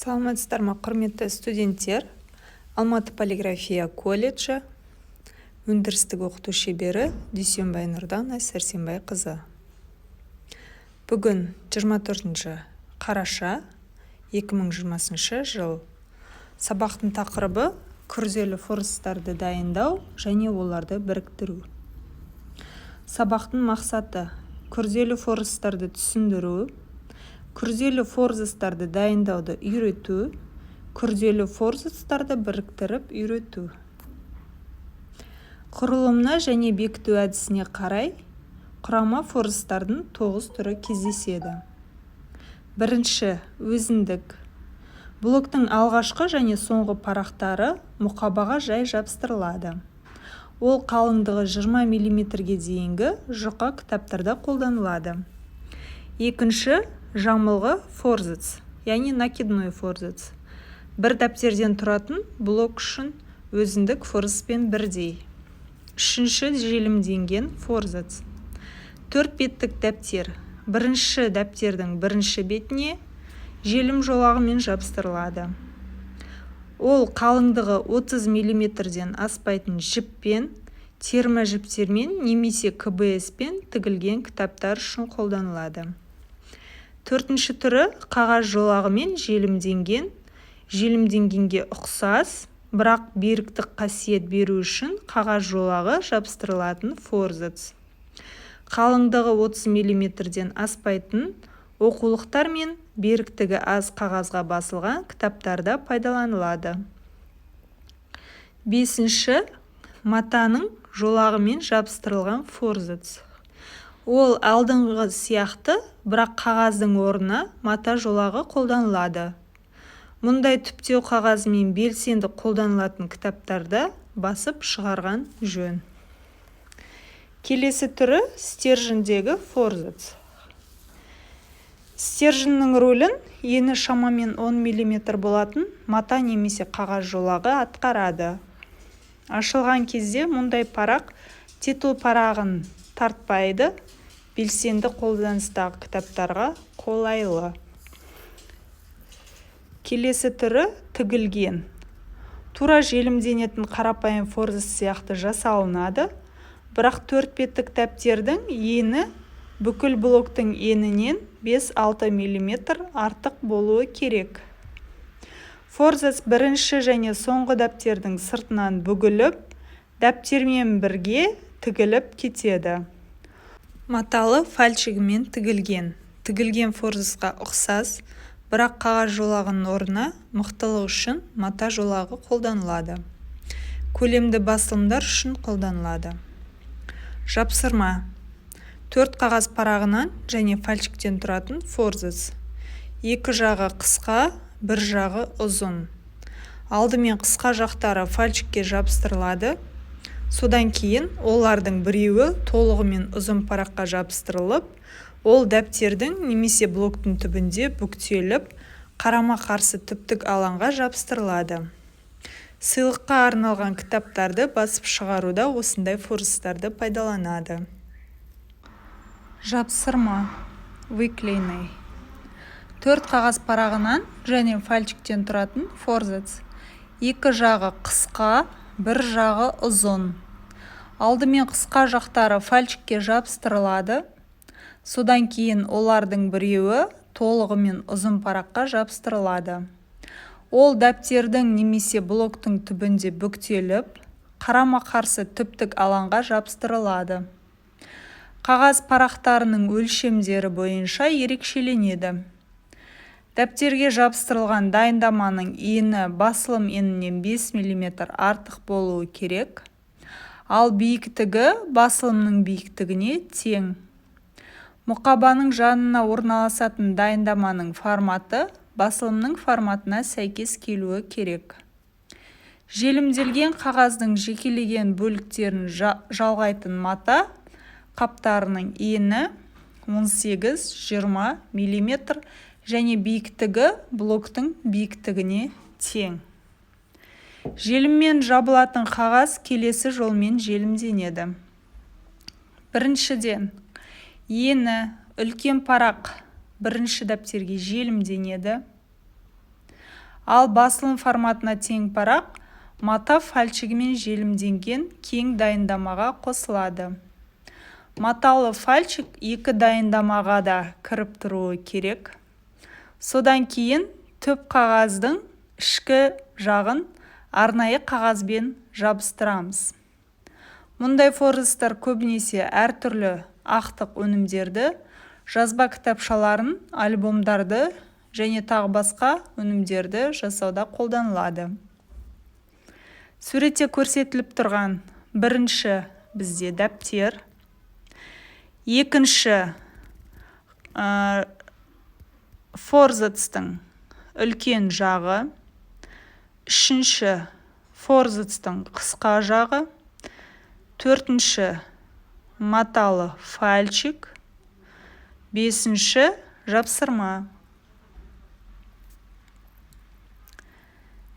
Саламатсыздар ма, құрметті студенттер! Алматы полиграфия колледжі, өндірістік оқыту шебері Дүйсенбай Нұрдана Сәрсенбайқызы. Бүгін 24 қараша 2020 жыл. Сабақтың тақырыбы: күрделі форзацтарды дайындау және оларды біріктіру. Сабақтың мақсаты: күрделі форзацтарды түсіндіру, күрделі форзацтарды дайындауды үйрету, күрделі форзацтарды біріктіріп үйрету. Құрылымына және бекіту әдісіне қарай құрама форзацтардың тоғыз түрі кездеседі. Бірінші, өзіндік. Блоктың алғашқы және соңғы парақтары мұқабаға жай жабыстырылады. Ол қалыңдығы 20 мм-ге дейінгі жұқа кітаптарда қолданылады. Екінші, жамылғы форзац, яғни накидной форзац. Бір дәптерден тұратын блок үшін өзіндік форзацпен бірдей. Үшінші, желімденген форзац. Төрт беттік дәптер бірінші дәптердің бірінші бетіне желім жолағымен жабыстырылады. Ол қалыңдығы 30 мм-ден аспайтын жіппен, терможіптермен немесе КБС-пен тігілген кітаптар үшін қолданылады. Төртінші түрі: қағаз жолағымен желімденген. Желімденгенге ұқсас, бірақ беріктік қасиет беру үшін қағаз жолағы жабыстырылатын форзац. Қалыңдығы 30 мм-ден аспайтын оқулықтар мен беріктігі аз қағазға басылған кітаптарда пайдаланылады. Бесінші, матаның жолағымен жабыстырылған форзац. Ол алдыңғы сияқты, бірақ қағаздың орнына мата жолағы қолданылады. Мұндай түптеу қағазымен белсенді қолданылатын кітаптарда басып шығарған жөн. Келесі түрі: стержендегі форзац. Стерженнің рөлін ені шамамен 10 мм болатын мата немесе қағаз жолағы атқарады. Ашылған кезде мұндай парақ титул парағын тартпайды, белсенді қолданыстағы кітаптарға қолайлы. Келесі түрі: тігілген. Тура желімденетін қарапайым форзац сияқты жасалынады, бірақ төрт беттік дәптердің ені бүкіл блоктың енінен 5-6 мм артық болуы керек. Форзац бірінші және соңғы дәптердің сыртынан бүгіліп, дәптермен бірге тігіліп кетеді. Маталы фальшигімен тігілген. Тігілген форзацқа ұқсас, бірақ қағаз жолағының орнына мықтылық үшін мата жолағы қолданылады. Көлемді басылымдар үшін қолданылады. Жапсырма. Төрт қағаз парағынан және фальшиктен тұратын форзац. Екі жағы қысқа, бір жағы ұзын. Алдымен қысқа жақтары фальшикке жабыстырылады, содан кейін олардың біреуі толығымен ұзын параққа жабыстырылып, ол дәптердің немесе блоктың түбінде бүктеліп, қарама-қарсы түптік алаңға жабыстырылады. Сыйлыққа арналған кітаптарды басып шығаруда осындай форзацтарды пайдаланады. Жапсырма, выклеенный. Төрт қағаз парағынан және фальшиктен тұратын форзац. Екі жағы қысқа, бір жағы ұзын. Алдымен қысқа жақтары фальшикке жабыстырылады, содан кейін олардың біреуі толығымен ұзын параққа жабыстырылады. Ол дәптердің немесе блоктың түбінде бүктеліп, қарама-қарсы түптік алаңға жабыстырылады. Қағаз парақтарының өлшемдері бойынша ерекшеленеді. Дәптерге жабыстырылған дайындаманың ені басылым енінен 5 мм артық болуы керек, ал биіктігі басылымның биіктігіне тең. Мұқабаның жанына орналасатын дайындаманың форматы басылымның форматына сәйкес келуі керек. Желімделген қағаздың жекелеген бөліктерін жалғайтын мата қаптарының ені 18-20 мм және биіктігі блоктың биіктігіне тең. Желіммен жабылатын қағаз келесі жолмен желімденеді. Біріншіден, ені үлкен парақ бірінші дәптерге желімденеді. Ал басылым форматына тең парақ мата фальшигімен желімденген кең дайындамаға қосылады. Маталы фальшик екі дайындамаға да кіріп тұруы керек. Содан кейін түп қағаздың ішкі жағын арнайы қағазбен жабыстырамыз. Мұндай форзацтар көбінесе әртүрлі ақтық өнімдерді, жазба кітапшаларын, альбомдарды және тағы басқа өнімдерді жасауда қолданылады. Суретте көрсетіліп тұрған бірінші бізде дәптер, екінші форзацтың үлкен жағы, үшінші форзацтың қысқа жағы, төртінші маталы фальшик, бесінші жапсырма.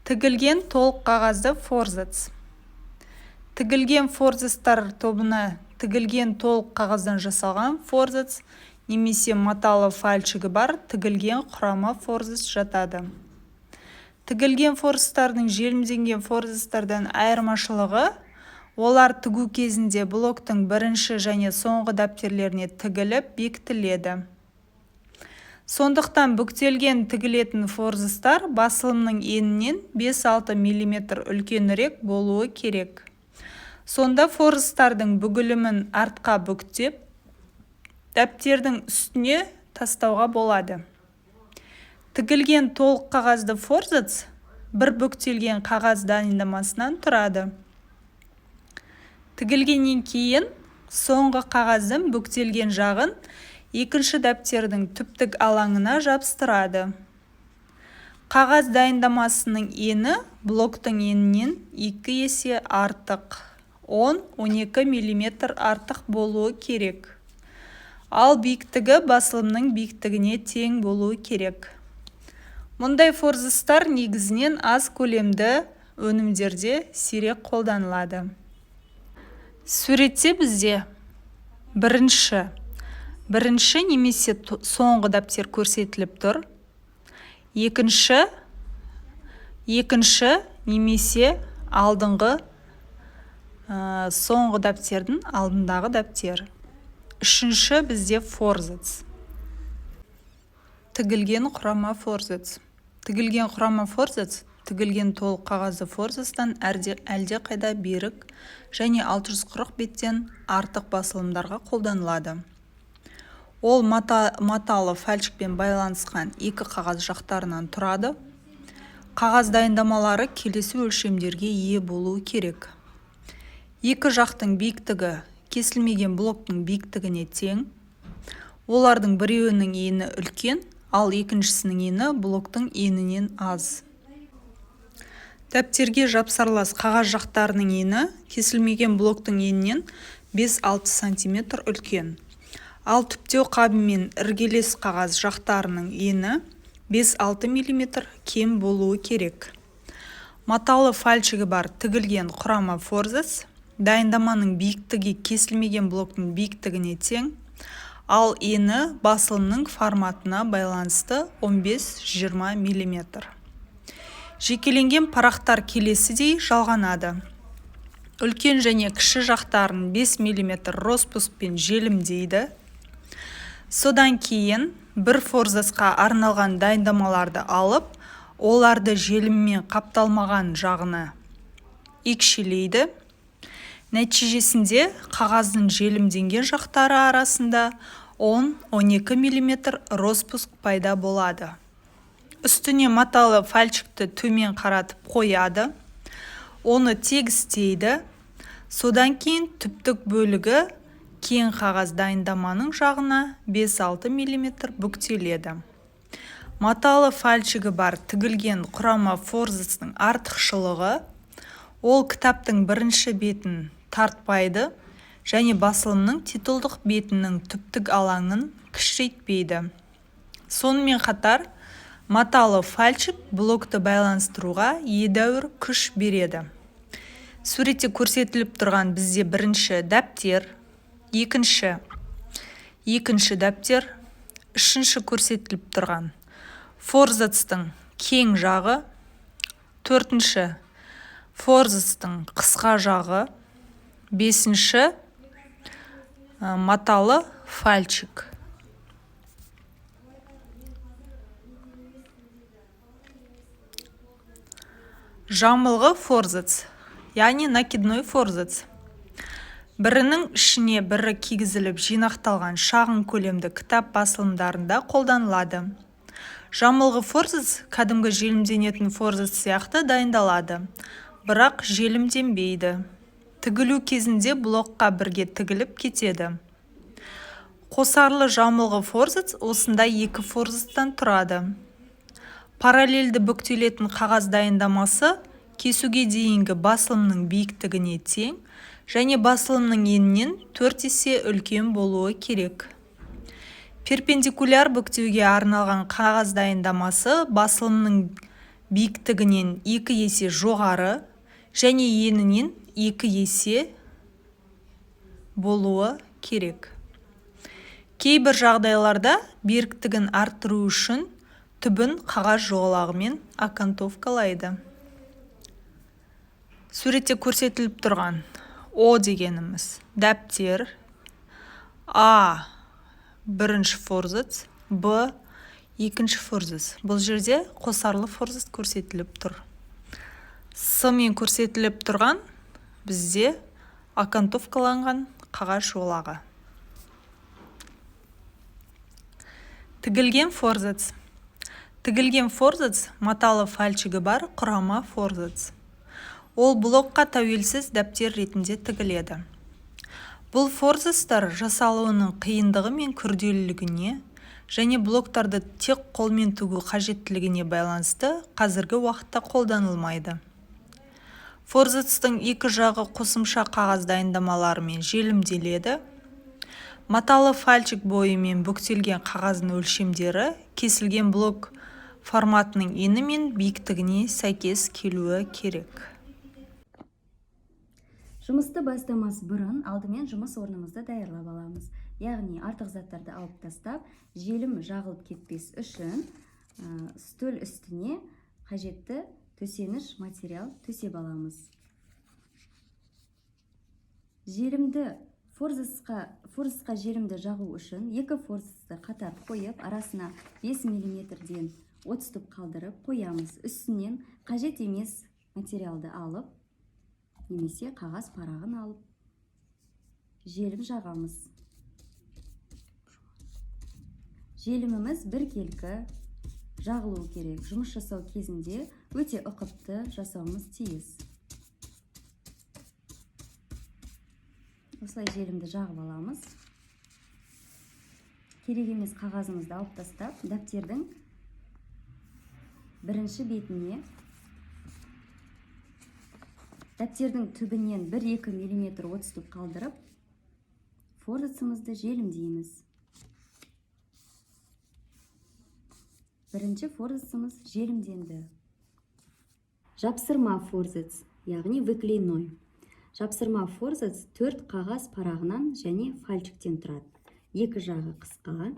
Тігілген толық қағазды форзац. Тігілген форзацтар тобына тігілген толық қағаздан жасалған форзац немесе маталы фальшигі бар тігілген құрама форзац жатады. Тігілген форзацтардың желімденген форзацтардан айырмашылығы, олар тігу кезінде блоктың бірінші және соңғы дәптерлеріне тігіліп бекітіледі. Сондықтан бүктелген тігілетін форзацтар басылымның енінен 5-6 мм үлкенірек болуы керек. Сонда форзацтардың бүгілімін артқа бүктеп, дәптердің үстіне тастауға болады. Тігілген толық қағазды форзац бір бүктелген қағаз дайындамасынан тұрады. Тігілгеннен кейін соңғы қағаздың бүктелген жағын екінші дәптердің түптік алаңына жабыстырады. Қағаз дайындамасының ені блоктың енінен 2 есе артық, 10-12 мм артық болуы керек. Ал биіктігі басылымның биіктігіне тең болуы керек. Мұндай форзацтар негізінен аз көлемді өнімдерде сирек қолданылады. Суретте бізде бірінші немесе соңғы дәптер көрсетіліп тұр. Екінші немесе алдыңғы соңғы дәптердің алдындағы дәптер. Үшінші бізде форзац. Тігілген құрама форзац. Тігілген құрама форзац тігілген толық қағазды форзацтан әлде қайда берік және 640 беттен артық басылымдарға қолданылады. Ол маталы фальшикпен байланысқан екі қағаз жақтарынан тұрады. Қағаз дайындамалары келесі өлшемдерге ие болуы керек. Екі жақтың биіктігі кесілмеген блоктың биіктігіне тең. Олардың біреуінің ені үлкен, ал екіншісінің ені блоктың енінен аз. Дәптерге жапсарлас қағаз жақтарының ені кесілмеген блоктың енінен 5-6 см үлкен. Ал түптеу қабымен іргелес қағаз жақтарының ені 5-6 мм кем болуы керек. Маталы фальшигі бар тігілген құрама форзац дайындаманың биіктігі кесілмеген блоктың биіктігіне тең, ал ені басылымның форматына байланысты 15-20 мм. Жекеленген парақтар келесідей жалғанады. Үлкен және кіші жақтарын 5 мм роспускпен желімдейді. Содан кейін бір форзацқа арналған дайындамаларды алып, оларды желіммен қапталмаған жағына екшелейді. Нәтижесінде қағаздың желімденген жақтары арасында 10-12 мм роспуск пайда болады. Үстіне маталы фальшикті төмен қаратып қояды, оны тегістейді. Содан кейін түптік бөлігі кең қағаз дайындаманың жағына 5-6 мм бүктеледі. Маталы фальшигі бар тігілген құрама форзацтың артықшылығы, ол кітаптың бірінші бетін тартпайды және басылымның титулдық бетінің түптік алаңын кішірейтпейді. Сонымен қатар, маталы фальшик блокты байланыстыруға едәуір күш береді. Суретте көрсетіліп тұрған бізде бірінші дәптер, екінші дәптер, үшінші көрсетіліп тұрған форзацтың кең жағы, Төртінші форзацтың қысқа жағы. Бесінші маталы фальчик. Жамылғы форзац, яғни накидной форзац. Бірінің ішіне бірі кигізіліп жинақталған шағын көлемді кітап басылымдарында қолданылады. Жамылғы форзац кәдімгі желімденетін форзац сияқты дайындалады, бірақ желімденбейді. Тігілу кезінде блокқа бірге тігіліп кетеді. Қосарлы жамылғы форзац осындай екі форзацтан тұрады. Параллельді бүктелетін қағаз дайындамасы кесуге дейінгі басылымның биіктігіне тең және басылымның енінен 4 есе үлкен болуы керек. Перпендикуляр бүктеуге арналған қағаз дайындамасы басылымның биіктігінен 2 есе жоғары және енінен 2 есе болуы керек. Кейбір жағдайларда беріктігін арттыру үшін түбін қағаз жолағымен окантовкалайды. Суретте көрсетіліп тұрған О дегеніміз дәптер, А бірінші форзац, Б екінші форзац. Бұл жерде қосарлы форзац көрсетіліп тұр. С мен көрсетіліп тұрған бізде окантовкаланған қағаз жолағы. Тігілген форзац. Тігілген форзац маталы фальчигі бар құрама форзац. Ол блокқа тәуелсіз дәптер ретінде тігіледі. Бұл форзацтар жасалуының қиындығы мен күрделілігіне және блоктарды тек қолмен тігу қажеттілігіне байланысты қазіргі уақытта қолданылмайды. Форзацтың екі жағы қосымша қағаз дайындамаларымен желімделеді. Маталы фальчик бойымен бүктелген қағаздың өлшемдері кесілген блок форматының ені мен биіктігіне сәйкес келуі керек. Жұмысты бастамас бұрын алдымен жұмыс орнымызды даярлап аламыз. Яғни артық заттарды алып тастап, желім жағылып кетпес үшін үстел үстіне қажетті төсеніш материал төсеп аламыз. Желімді форзацқа желімді жағу үшін екі форзацты қатар қойып, арасына 5 миллиметрден отступ қалдырып қоямыз. Үстінен қажет емес материалды алып, немесе қағаз парағын алып, желім жағамыз. Желіміміз біркелкі жағылуы керек. Жұмыс жасау кезінде өте ұқыпты жасауымыз тиіс. Осылай желімді жағып аламыз. Керек емес қағазымызды алып тастап, дәптердің бірінші бетіне, дәптердің түбінен 1-2 миллиметр отступ қалдырып, форзацымызды желімдейміз. Бірінші форзацымыз желімденді. Жапсырма форзац, яғни выклейной. Жапсырма форзац 4 қағаз парағынан және фальчиктен тұрады. Екі жағы қысқа,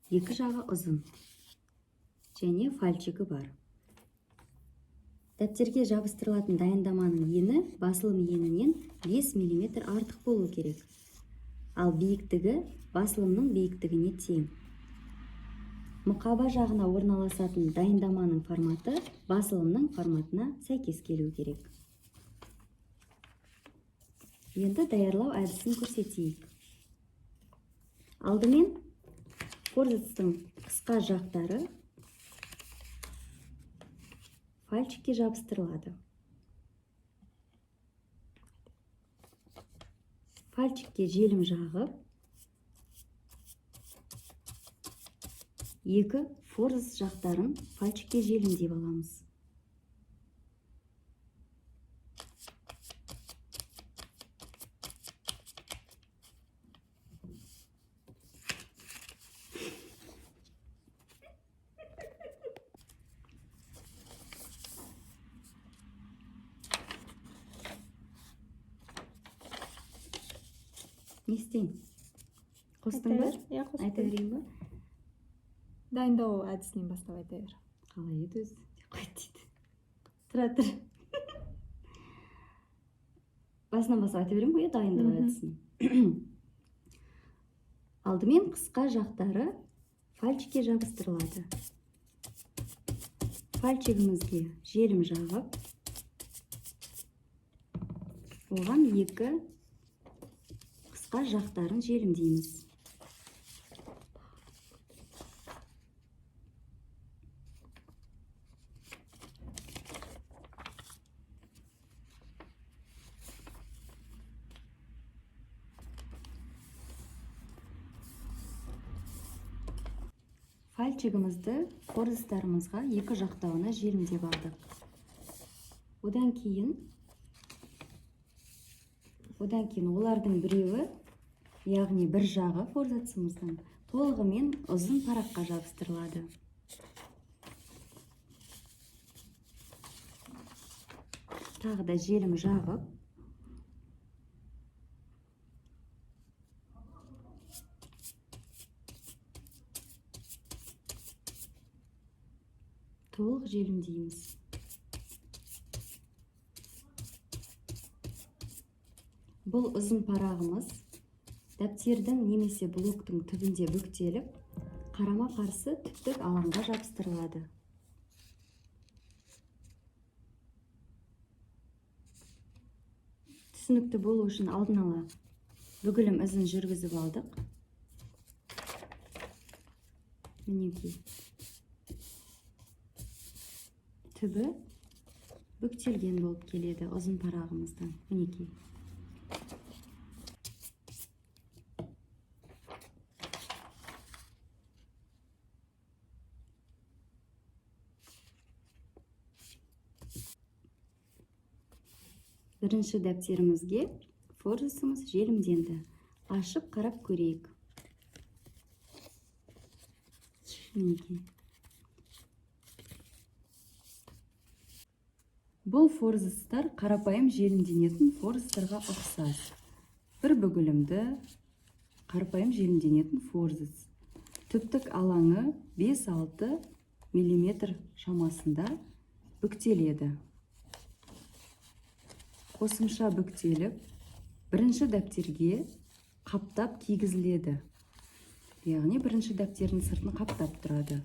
екі жағы ұзын және фальчигі бар. Дәптерге жабыстырылатын дайындаманың ені басылым енінен 5 миллиметр артық болу керек. Ал биіктігі басылымның биіктігіне тең. Мұқаба жағына орналасатын дайындаманың форматы басылымның форматына сәйкес келу керек. Енді даярлау әдісін көрсетейік. Алдымен форзацтың қысқа жақтары фальчикке жабыстырылады. Фальчикке желім жағып, екі форзац жақтарын фальчикке желімдеп аламыз. Не істейін? Қостың ба? Иә, қостым. Айта берейін ба? Дайындау әдісінен бастап айта бер. Қалай еді өзі? Деп қойды дейді. Тұра тұр, басынан бастап айта беремін ғой, иә, дайындық әдісін. Алдымен қысқа жақтары фальчикке жабыстырылады. Фальчигімізге желім жағып, оған екі қысқа жақтарын желімдейміз. Фальчигімізді форзацтарымызға екі жақтауына желімдеп алдық. Одан кейін олардың біреуі, яғни бір жағы форзацымыздың толығымен ұзын параққа жабыстырылады. Тағы да желім жағып, толық желімдейміз. Бұл ұзын парағымыз дәптердің немесе блоктың түбінде бүктеліп, қарама-қарсы түптік алаңға жабыстырылады. Түсінікті болу үшін алдын ала бүгілім ізін жүргізіп алдық. Мінекей, түбі бүктелген болып келеді ұзын парағымыздың. Мінекей, бірінші дәптерімізге форзацымыз желімденді. Ашып қарап көрейік. Мінекей, бұл форзацтар қарапайым желімденетін форзацтарға ұқсас. Бір бүгілімді қарапайым желімденетін форзац. Түптік алаңы 5-6 мм шамасында бүктеледі. Қосымша бүктеліп, бірінші дәптерге қаптап кигізіледі. Яғни бірінші дәптердің сыртын қаптап тұрады.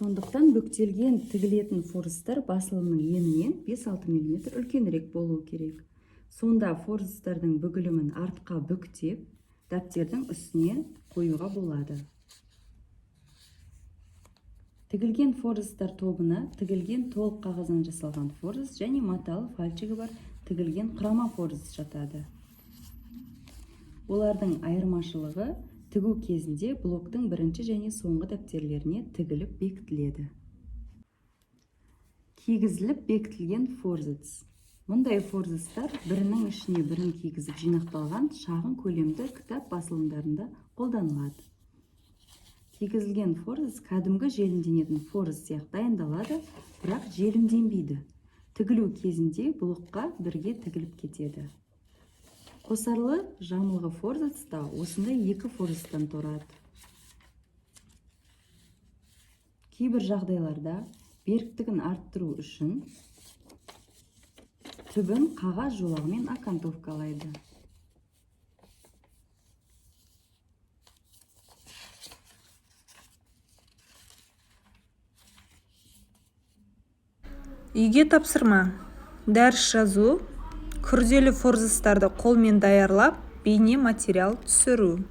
Сондықтан бүктелген тігілетін форзацтар басылымның енінен 5-6 мм үлкенірек болуы керек. Сонда форзацтардың бүгілімін артқа бүктеп, дәптердің үстіне қоюға болады. Тігілген форзацтар тобына тігілген толық қағаздан жасалған форзац және маталы фальчигі бар тігілген құрама форзац жатады. Олардың айырмашылығы тігу кезінде блоктың бірінші және соңғы дәптерлеріне тігіліп бекітіледі. Кигізіліп бекітілген форзац. Мұндай форзацтар бірінің ішіне бірін кигізіп жинақталған шағын көлемді кітап басылымдарында қолданылады. Кигізілген форзац кәдімгі желімденетін форзац сияқты дайындалады, бірақ желімденбейді. Тігілу кезінде блокқа бірге тігіліп кетеді. Қосарлы жамылғы форзац та осындай екі форзацтан тұрады. Кейбір жағдайларда беріктігін арттыру үшін түбін қағаз жолағымен окантовкалайды. Үйге тапсырма: дәріс жазу, күрделі форзацтарды қолмен даярлап, бейне материал түсіру.